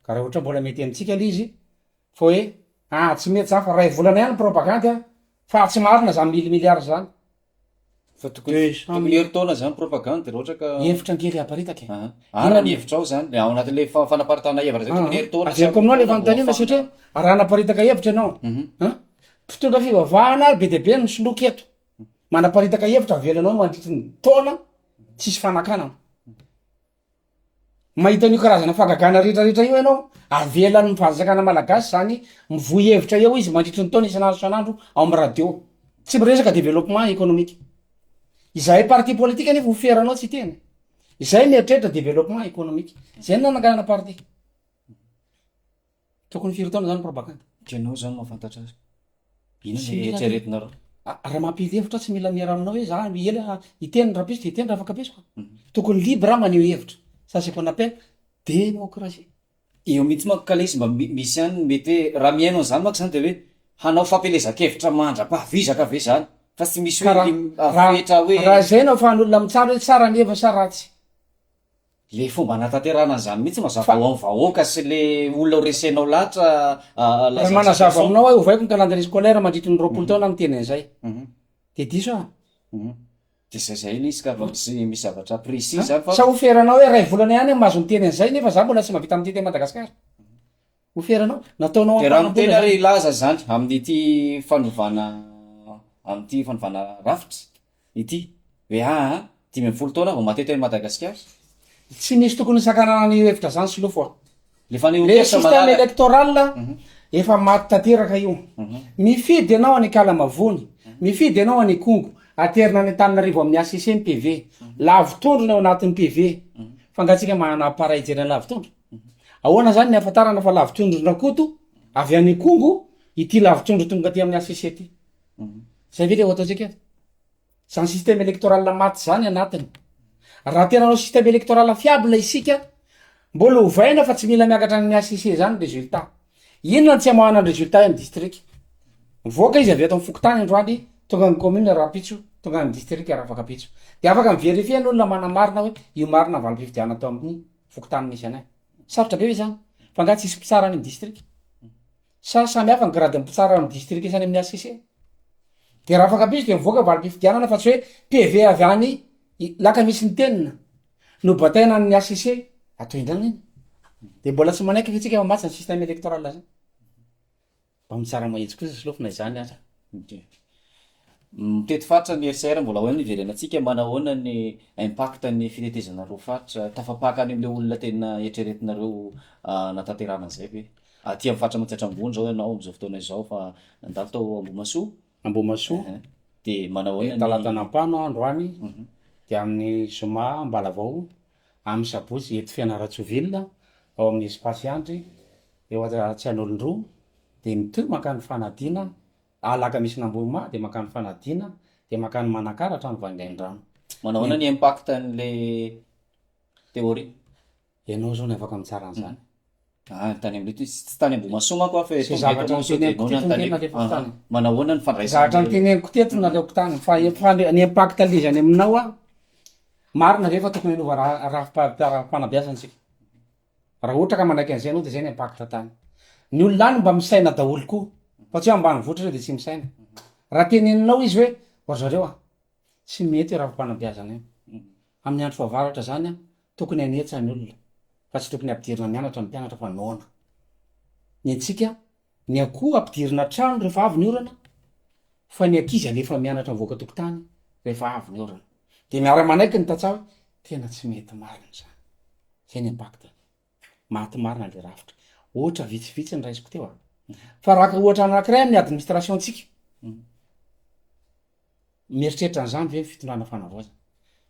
Ka raha ohatra mbola mety amintsika ilay izy, fa hoe ah tsy mety zany fa ray volana ihany ny propagandy an, fa tsy marina zany mille milliards zany. Fa tokony tokony herintaona zany propagandy raha ohatra ka. Hevitra ange le aparitaka e. Aha. Ary ny hevitrao zany, le ao anatin'le fanaparitahana hevitra zay tokony herintaona sa Averiko aminao le roa taona vao fanontaniana ahafahana. satria raha hanaparitaka hevitra ianao an, mpitondra fivavahana ary be dia be no misoloky eto, manaparitaka hevitra avelanao mandritry ny taona tsisy fanakanana. Mahita an'io karazana fahagagana rehetra rehetra io ianao, avelan'ny fanjakana malagasy zany mivoy hevitra eo izy mandritry ny taona isan'andro isan'andro ao amin'ny radio. Tsy miresaka développement économique. Izahay parti politique anefa ho feranao tsy hiteny. Izay mieritreritra développement économique. Zay no nananganana parti. Tokony firy taona zany propagande? Ianao zany mahafantatra azy. Inona Tsy ny mila eritreretinareo? Raha mampily hevitra aho tsy mila miera aminao hoe za ela hiteny rahampitso de hiteny rafakampitso ka. Tokony libre aho maneho hevitra. Ça c'est qu'on appelle démocratie. Eo mihitsy manko kale izy mba misy ihany ny mety hoe raha mihaino an'izany manko zany de hoe hanao fampielezan-kevitra mandra-pahavizaka ve zany fa tsy misy Ka hoe raha lim- raha fetra hoe raha izay no ahafahan'olona mitsara hoe tsara ny heviny sa ratsy. Le fomba anatanterahana an'izany mihitsy mazava Fa ho an'ny vahoaka sy le olona ho resenao lahatra raha lazain'ny manazava Jefferson. aminao aho ovaiko ny calendrier scolaire mandritry ny 20 taona aho miteny an'izay. Dia diso aho? Dia zay zay ilay izy ka vao tsy misy zavatra précis An? zany fa. Sa ho feranao hoe iray volana ihany aho mahazo miteny an'izay nefa za mbola tsy mahavita mitety an'i Madagasikara? Ho feranao? Nataonao Dia raha miteny ampaham-bola ary zany. hilaza izany amin'ity fanovana amin'ity fanovana rafitra ity hoe aa 15 taona vao maty eto Madagasikara. Tsy misy tokony hisakanana an'io hevitra zany Solofo a. Le Le fanehoan-kevitra système malalaka. électoral efa maty tanteraka io. Mifidy ianao any Ikalamavony, mifidy ianao any Ikongo, aterina any Antananarivo amin'ny HCC ny PV. Lavotondro ny ao anatin'ny PV. Fa angaha tsika manana appareil hijerena lavotondro? Ahoana zany ny ahafantarana fa lavotondron-dRakoto avy any Ikongo ity lavotondro tonga aty amin'ny HCC ity? Zay ve le ho ataontsika eto? Zany système électoral maty zany anatiny. Raha tena hanao système électoral fiable isika, mbola ovaina fa tsy mila miakatra any amin'ny HCC zany résultat. Inona no tsy amoahana ny résultat eo amin'ny district? Mivoaka izy avy eto amin'ny fokontany androany, tonga any commune rahampitso, tonga any district rahafakampitso. De afaka mi-verifier ny olona manamarina hoe io marina ny valim-pifidianana tao amin'ny fokontany misy anay. Sarotra be ve zany? Fa angaha tsisy mpitsara any amin'ny district? Sa samy hafa ny grade-n'ny mpitsara ao amin'ny district sy any amin'ny HCC? Dia raha afaka mpisy dia mivoaka valim-pifidianana fa tsy hoe PV avy any Lakamisy ny tenina no bataina any HCC, atao indray iny. Dia mbola tsy manaiky ve tsika fa maty zany système électoral zany? Mba mitsara mahitsy kosa Solofo na izany aza. Mitety faritra ny RCR mbola ao ihany hiverenantsika, manahoana ny impact ny fitetezana ireo faritra, tafapaka any amin'ilay olona tena eritreretinareo hanatanterahana an'izay ve? Aty amin'ny faritra Matsiatra Ambony izao ianao amin'izao fotoana izao fa nandalo tao Ambohimasoa. Ambohimasoa. Dia manahoana ny. Talata Nampano aho androany, dia amin'ny zoma Ambalavao, amin'ny sabotsy eto Fianarantsoa ville, ao amin'ny Espace Andry, eo Antsianolondroa, dia mitohy mankany Fanadina, Alakamisin'Ambohimaha, dia mankany Fanadina, dia mankany Manakara hatrany Vangaindrano. Manahoana ny impact an'ilay théorie? Ianao zao ny afaka mitsara an'izany. Ah, tany amin'ny tsy tany Ambohimasoa manko aho fa Zay tonga eto zavatra Ambohimasoa dia noteneniko noana teto ny nge nalefako tany. tany. Manahoana ny Zavatra fandraisan'ny. noteneniko teto naleoko tany fa fa ny impact le izy any aminao an, marina ve fa tokony hanova ra- rafi-panabeazana isika? Raha ohatra ka manaiky an'izay ianao de zay ny impact tany. Ny olona any mba misaina daholo koa fa tsy hoe ambanivohitra ireo de tsy misaina. Raha teneninao izy hoe ry zareo a, tsy mety io rafi-panabeazana io. Amin'ny andro fahavaratra zany an, tokony hanetsa ny olona fa tsy tokony ampidirina mianatra ny mpianatra fa noana. Ny antsika, ny akoho ampidirina an-trano rehefa avy ny orana fa ny ankizy alefa mianatra mivoaka tokotany rehefa avy ny orana. De miara-manaiky ny tantsaha hoe tena tsy mety marina izany. Zay ny impact-ny. Maty marina le rafitra. Ohatra vitsivitsy ny raisiko teo a. Fa raha haka ohatra anankiray amin'ny administration-tsika, Mieritreritra an'izany ve ny fitondrana fanavaozana?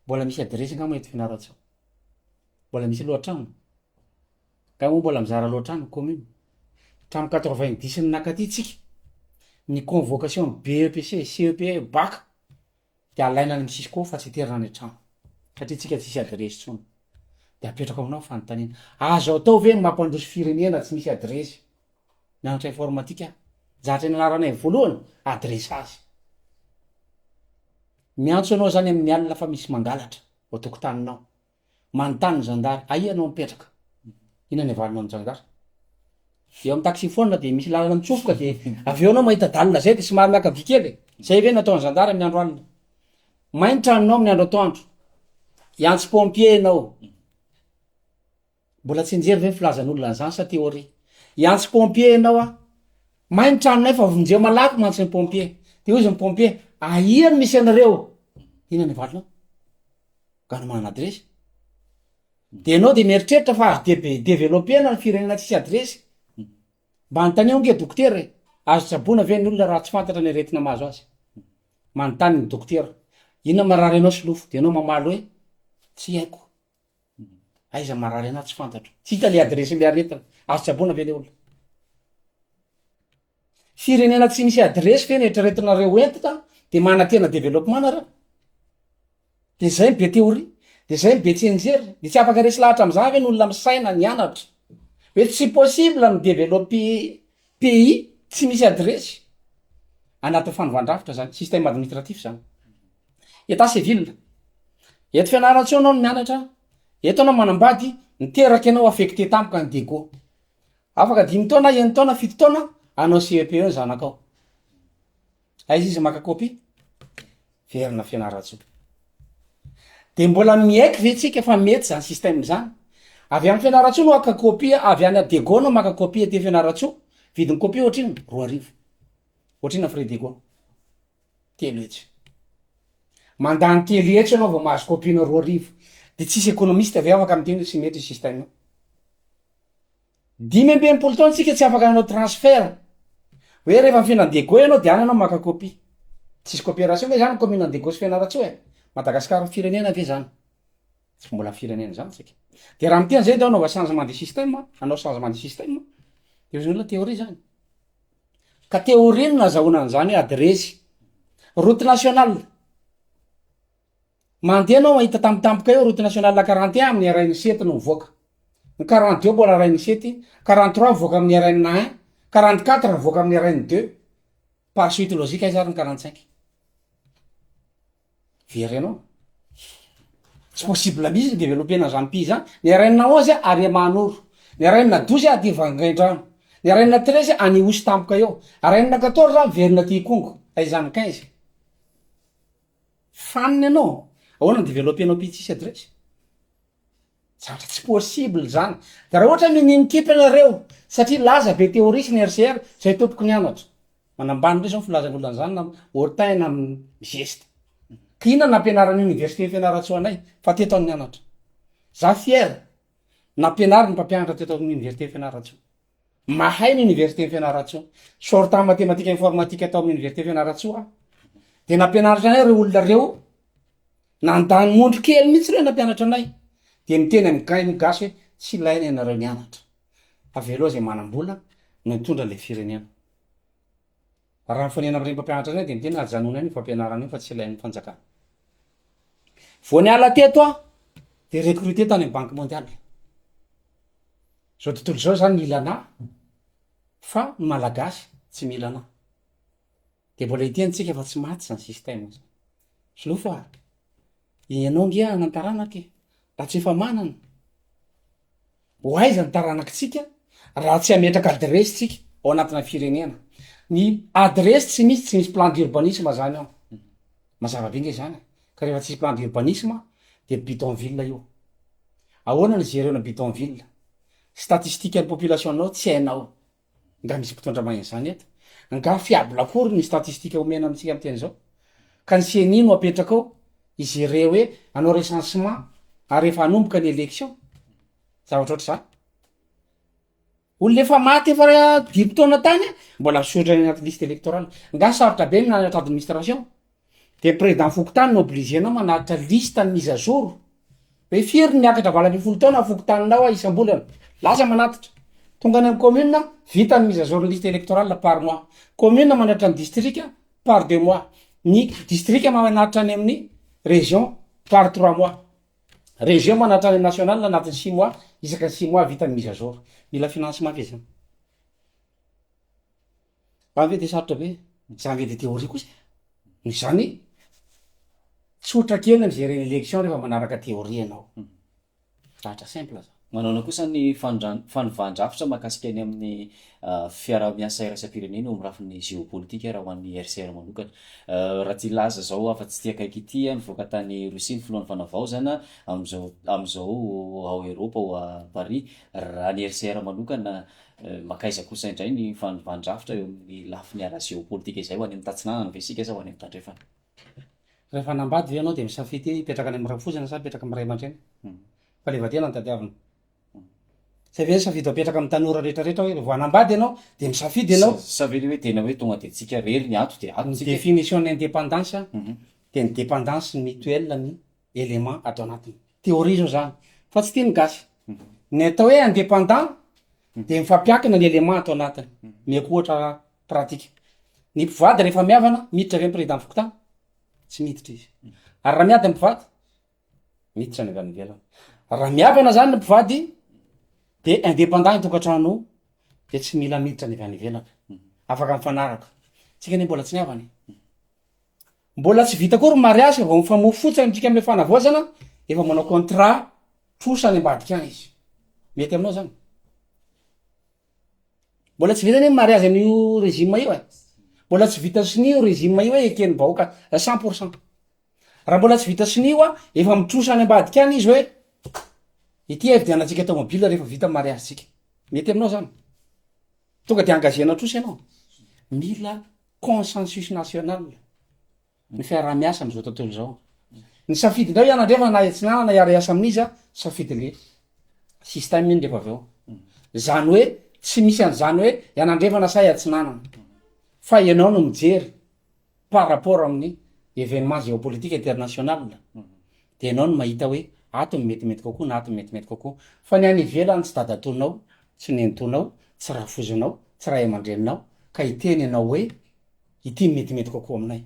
Mbola misy adiresy angamba eto Fianarantsoa? Mbola misy lohatrano? Nga moa mbola mizara lohatrano ny commune? Hatramin'ny 90 ny nakaty tsika, ny convocation BEPC, CEPE, bac dia alaina any amin'ny Cisco fa tsy aterina any an-trano satria tsika tsisy adiresy intsony. Dia apetrako aminao ny fanontaniana, azo atao ve ny mampandroso firenena tsy misy adiresy? Nianatra informatique aho. Zavatra nianaranay voalohany, adressage. Miantso anao zany amin'ny alina fa misy mangalatra ao tokotaninao. Manontany ny zandary, aia ianao mipetraka? Inona ny avalinao ny zandary? Eo amin'ny taxiphone dia misy lalana mitsofoka dia avy eo anao mahita dalina zay dia somary miaka-by kely e. Zay ve no ataon'ny zandary amin'ny andro alina? May ny tranonao amin'ny andro atoandro. Hiantso pompier ianao. Mbola tsy njery ve ny filazan'olona an'izany sa théorie? Hiantso pompier ianao an! May ny tranonay fa vonjeo malaky mantsy ny pompier. Dia hoy izy ny pompier, aia no misy anareo? Inona ny valinao? Nga no manana adiresy? Dia ianao dia mieritreritra fa azo debe- developena ny firenena tsisy adiresy? Mba anontanio ange dokotera e! Azo tsaboina ve ny olona raha tsy fantatra ny aretina mahazo azy? Manontany ny dokotera, inona marary anao solofo? Dia ianao mamaly hoe, tsy haiko. Aiza marary anah tsy fantatro. Tsy hita le adresse le aretina. Azo tsaboina ve le olona? Firenena tsy misy adresse ve no eritreretinareo entina de manantena développement nareo? De zay ny be théorie, de zay ny be tsianjery, de tsy afaka resy lahatra amzany ve ny olona misaina nianatra hoe tsy possible ny mi-developper pays tsy misy adresse? Anatin'ny fanovan-drafitra zany, système administratif zany. Etat civil, eto Fianarantsoa anao no mianatra, eto anao manambady, niteraka ianao affecté tampoka any Diego. Afaka dimy taona, enin-taona, fito taona, hanao CEPE ny zanakao. Aiza izy maka copie? Verina Fianarantsoa. De mbola miaiky ve tsika fa mety zany système zany? Avy any Fianarantsoa no haka copie, avy any Diego no maka copie aty Fianarantsoa, vidin'ny copie ohatrinona? 2000. Ohatrinona frais Diego? 300. Mandany 300 ianao vao mahazo copie-na 2000. De tsisy économiste ve afaka miteny hoe tsy mety io système io? 65 taona tsika tsy afaka nanao transfert. Hoe rehefa mifindra any Diego ianao de any ianao maka copie. Tsisy coopération ve zany commune Diego sy Fianarantsoa e? Madagascar firenena ve zany? Tsy mbola firenena zany tsika. De raha miteny zay de anaova changement de système, hanao changement de système, de ozy ny olona théorie zany. Ka théorie no nazahoana an'izany hoe adiresy. Route nationale. Mandeha anao mahita tampotampoka eo route nationale 41 amin'ny RN sept no mivoaka. Ny 42 mbola RN sept, 43 mivoaka amin'ny RN un, 44 mivoaka amin'ny RN deux. Par suite logique aiza ary ny 45? Very ianao. Tsy possible mihitsy ny developena an'izany pays zany. Ny RN 11 ary Mahanoro. Ny RN 12 aty Vangaindrano. Ny RN 13 any Ihosy tampoka eo. RN 14 miverina aty Ikongo. Aiza ny 15? Fanina ianao. Ahoana ny developenao pays tsisy adresse? Zavatra tsy possible zany. De raha ohatra minia mikipy ianareo satria laza be théorie sy ny RCR zay tompoko nianatra. Manambany ndray zao ny filazan'olona an'izany na hautain na mizesta. Ka inona no nampianaran'ny université Fianarantsoa anay fa teto aho no nianatra. Za fier nampianarin'ny mpampianatra teto amin'ny université Fianarantsoa. Mahay ny université Fianarantsoa. Sortant mathématique informatique tao amin'ny université Fianarantsoa aho. De nampianaritra anay reo olona reo Nandany mondro kely mihitsy ireo nampianatra anay, dia miteny amin'ny gay ny gasy hoe tsy ilaina ianareo mianatra, avelao izay manam-bola no hitondra ilay firenena. Raha mifanena amin'ireny mpampianatra ireny dia miteny hoe ajanony any io fampianarana io fa tsy ilain'ny fanjakana. Vao niala teto aho dia recruté tany amin'ny banque mondiale. Izao tontolo izao izany mila anah fa ny malagasy tsy mila anah. De mbola hiteny tsika fa tsy maty zany système zany. Solofo a! Ianao nge hanan-taranaka e! Raha tsy efa manana, ho aiza ny taranakitsika raha tsy hametraka adiresy tsika ao anatina firenena? Ny adiresy tsy misy, tsy misy plan d'urbanisme zany ao. Mazava be nge zany e! Ka rehefa tsisy plan d'urbanisme de bidonville io. Ahoana ny gerena bidonville? Statistique ny population-nao tsy hainao. Nga misy mpitondra mahay an'izany eto? Nga fiable akory ny statistique omena amintsika miteny izao? Ka ny ceni no apetraka ao hi-gerer hoe hanao recensement ary efa hanomboka ny election? Zavatra ohatr'izany. Olona efa maty efa dimy taona tany mbola misoratra any anaty liste électorale. Nga sarotra be ny mananatra administration? De président fokontany no obligé nao manatitra liste ny mise à jour hoe firy ny miakatra 18 taona fokontaninao a isam-bolana, lasa manatitra, tonga any am commune vita ny mise à jour ny liste électorale par mois, commune manatitra ny district par deux mois, ny district manatitra any amin'ny région par trois mois, région manatitra any am national anatin'ny six mois, isaky ny six mois vita ny mise à jour, mila financement ve zany? Zany ve de sarotra be? Zany ve de théorie kosa e? Noho izany, tsotra kely ny mi-gérer ny élection rehefa manaraka théorie ianao. Zavatra simple zany. Manaona kosa ny fanovan-drafitra mahakasika ny amin'ny fiaraha-miasa iraisam-pirenena eo amin'ny lafiny géopolitique raha ho an'ny RCR manokana? Raha tsy hilaza izao afa-tsy ity akaiky ity, nivoaka tany Rosia ny filohan'ny fanavaozana, amin'izao amin'izao ao Eropa ao Paris. Raha ny RCR manokana, mankaiza kosa indray ny fanovan-drafitra eo amin'ny lafiny ara-géopolitique izay, ho any amin'ny tatsinanana ve isika sa ho any amin'ny tandrefana? Rehefa hanambady ve ianao dia misafidy hoe hipetraka any amin'ny rafozana sa hipetraka amin'ny ray aman-dreny? Fahaleovantena no tadiavina. Zay ve safidy apetraka amin'ny tanora rehetra rehetra hoe vao hanambady ianao dia misafidy ianao? Sa ve le hoe tena hoe tonga dia tsika rery ny ato dia ato Ny tsika e? définition ny indépendance dia ny dépendance mutuelle ny élément ato anatiny. Théorie zao zany fa tsy tian'ny gasy. Ny atao hoe indépendant dia mifampiankina ny élément ato anatiny. Omeko ohatra pratique. Ny mpivady rehefa mihavana, miditra ve ny président fokontany? Tsy miditra izy. Ary raha miady ny mpivady? Miditra ny avy any ivelany. Raha mihavana zany ny mpivady de indépendant ny tokantrano io de tsy mila miditra ny avy any ivelany. Afaka mifanaraka. Tsika anie mbola tsy nihavana e. Mbola tsy vita akory ny mariage vao mifamoa fotsiny amintsika amle fanavaozana efa manao contrat trosa any ambadika any izy. Mety aminao zany? Mbola tsy vita anie ny mariage an'io régime io e. Mbola tsy vita sonia io régime io hoe eken'ny vahoaka 100%. Raha mbola tsy vita sonia io a, efa mitrosa any ambadika any izy hoe ity hividianantsika tomobile rehefa vita ny mariage-tsika. Mety aminao zany? Tonga de engagena trosa ianao. Mila consensus national ny fiaraha-miasa am'zao tontolo zao. Ny safidy indray hianandrefana na hiatsinanana na hiara-hiasa amin'iza, safidy le système iny rehefa avy eo. Zany hoe tsy misy an'zany hoe hianandrefana sa hiatsinanana fa ianao no mijery par rapport amin'ny événement géopolitique international de ianao no mahita hoe ato ny metimety kokoa na ato ny metimety kokoa. Fa ny any ivelany tsy dadatoanao, tsy nenitoanao, tsy rafozanao, tsy ray aman-dreninao ka hiteny ianao hoe ity ny metimety kokoa aminay.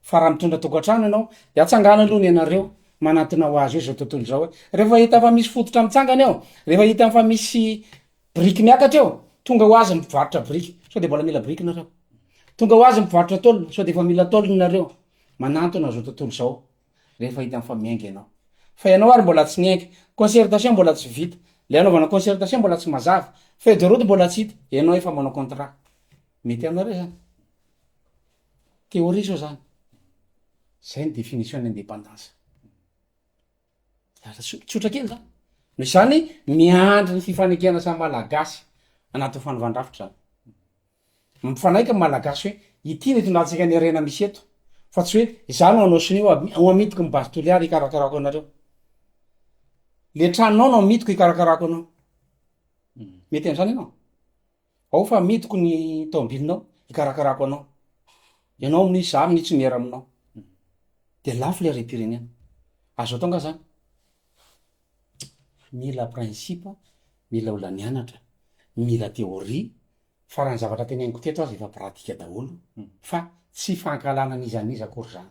Fa raha mitondra tokantrano ianao de atsangano aloha ny anareo manantona ho azy eo izao tontolo izao hoe rehefa hita fa misy fototra mitsangana eo, rehefa hita fa misy Biriky miakatra eo, tonga ho azy ny mpivarotra biriky, sao de mbola mila biriky nareo? Tonga ho azy ny mpivarotra tôle, sao de efa mila tôle nareo? Manantona zao tontolo zao rehefa hitany fa miainga ianao. Fa ianao ary mbola tsy niainga, concertation mbola tsy vita, le anaovana concertation mbola tsy mazava, feuille de route mbola tsy hita, ianao efa manao contrat. Mety aminareo zany? Théorie zao zany. Zay ny définition ny indépendance. Lasa tsotra kely zany. Noho izany, miandry ny fifanekena samy Malagasy anatin'ny fanovan-drafitra zany. Mifanaiky ny Malagasy hoe ity no itondrantsika ny harena misy eto, fa tsy hoe izaho no hanao sonia ho amidiko ny Base Toliara hikarakarako anareo. Le tranonao no amidiko hikarakarako anao. Mety am'zany ianao? Ao fa amidiko ny taobilinao hikarakarako anao. Ianao amin'io izaho amin'io tsy miera aminao. De lafo le harem-pirenena. Azo atao nga zany? Mila principe, mila olona nianatra, mila théorie, fa raha ny zavatra teneniko teto aza efa pratique daholo fa tsy fankahalana an'iza n'iza akory zany.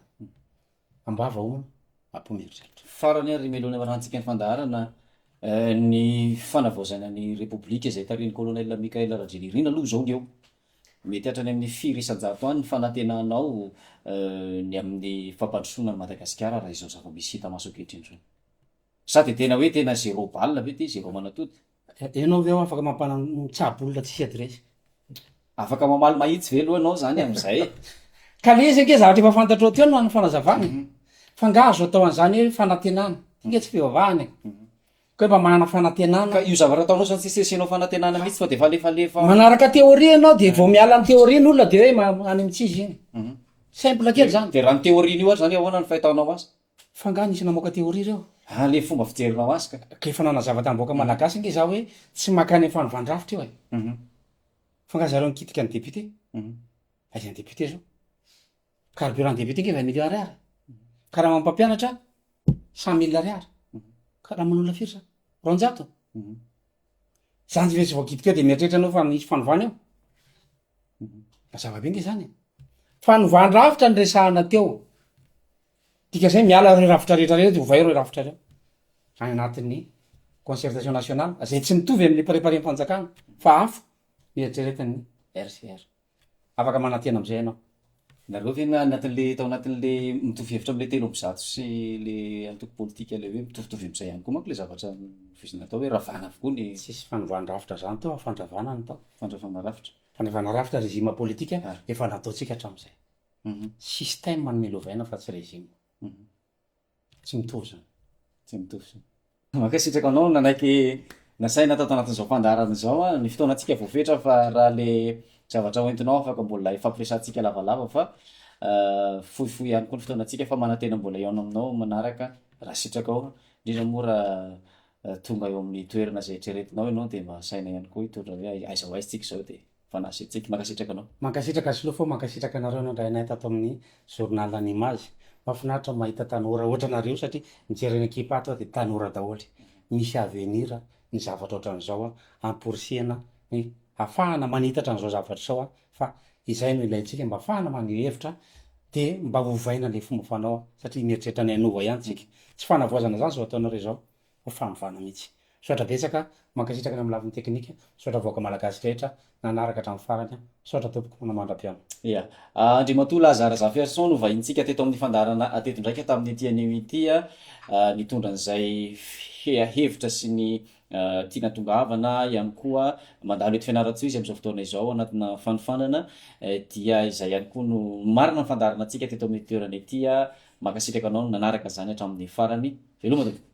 Am-bava hono, am-po mieritreritra. Farany ary mialoha ny hamaranantsika ny fandaharana, ny fanavaozana ny Repoblika izay tarihin'ny Colonel Michaël Rajoelirina aloha izao ny eo. Mety hatrany amin'ny firy isan-jato any ny fanantenanao ny amin'ny fampandrosoana an'i Madagasikara raha izao zava-misy hita maso ankehitriny izao? Sa dia tena hoe tena zéro balle ve ity, zéro manatody? Enao ve afaka mampana mitsabo olona tsisy adiresy? Afaka mamaly mahitsy ve aloha enao zany amizay e? Ka le izy ange zavatra efa fantatrao teo no any fanazavana e. Fa nga azo atao an'izany hoe fanantenana? Ty nge tsy fivavahana e. Ka hoe mba manana fanantenana. Ka io zavatra ataonao zany tsisy asianao fanantenana mihitsy fa de efa alefalefa. Manaraka théorie enao de vao miala amin'ny théorie ny olona de hoe any amin'ny tsy izy iny. Simple kely zany. De raha ny théorie-n'io ary zany ahoana ny fahitanao azy? Fa nga nisy namoaka théorie reo? Ah le fomba fijerinao azy ka. Ka efa nanazava tamin'ny vahoaka malagasy ange za hoe tsy mankany amin'ny fanovan-drafitra io e. Fa nga zareo nikitika ny député? Aiza ny député zao? Carburant député nge vingt millions ariary. Karaman'ny mpampianatra 100 mille ariary. Karaman'olona firy zany? 200? Zany ve tsy voakitika eo de mieritreritra anao fa misy fanovana eo? Mazava be nge zany e. Fanovan-drafitra no resahana teo. Dikan'izay miala ireo rafitra rehetra ireo de ovay ireo rafitra ireo. Any anatin'ny concertation nationale, zay tsy mitovy amin'ny préparé-n'ny fanjakana fa hafa ny eritreretin'ny RCR. Afaka manantena amin'izay ianao. Nareo ve anatin'le tao anatin'le mitovy hevitra amin'le 300 sy le antoko politika le hoe mitovitovy amin'izay ihany koa manko le zavatra novoizina atao hoe ravana avokoa ny. Tsisy fanovàn-drafitra zany tao fa fandravana no tao. Fandravana rafitra. Fandravana rafitra régime politika efa nataontsika hatramin'izay. Système no mila ovaina fa tsy régime. Tsy mitovy zany. Tsy mitovy zany. Mankasitraka anao nanaiky nasaina tato anatin'izao fandaharana izao an. Ny fotoanantsika voafetra fa raha le zavatra hoentinao afaka mbola hifampiresahantsika lavalava fa fohifohy ihany koa ny fotoanantsika fa manantena mbola hihaona aminao manaraka raha sitrakao, indrindra moa raha tonga eo amin'ny toerana izay eritreretinao ianao dia mba asaina ihany koa hitondra hoe aiza ho aiza tsika izao dia. Fanasitsika. Mankasitraka anao. Mankasitraka Solofo ô, mankasitraka anareo nandray anay tato amin'ny journal en image. Mahafinaritra ny mahita tanora ohatranareo satria mijery ny ekipa ato aho dia tanora daholo. Misy avenir ny zavatra ohatran'izao amporisihana ny hafahana manitatra an'izao zavatra izao fa izay no ilaintsika mba hafahana maneho hevitra dia mba ovaina ilay fomba fanao satria mieritreritra ny hanova ihany tsika. Tsy fanavaozana izany izao ataonareo izao fa fanovana mihitsy. Misaotra betsaka, mankasitraka ny amin'ny lafiny teknika, misaotra vahoaka malagasy rehetra nanaraka hatramin'ny farany, misaotra tompoko, manao mandra-pihaona. Ia. Andriamatoa Laza Razafiarison no vahinintsika teto amin'ny fandaharana teto indraika tamin'ity anio ity, nitondra an'izay hevitra sy ny tiana tongavana ihany koa mandalo eto Fianarantsoa izy amin'izao fotoana izao anatina fanofanana dia izay ihany koa no marina ny fandaharanantsika teto amin'ity toerana ity. Mankasitraka anao nanaraka izany hatramin'ny farany. Veloma tompoko.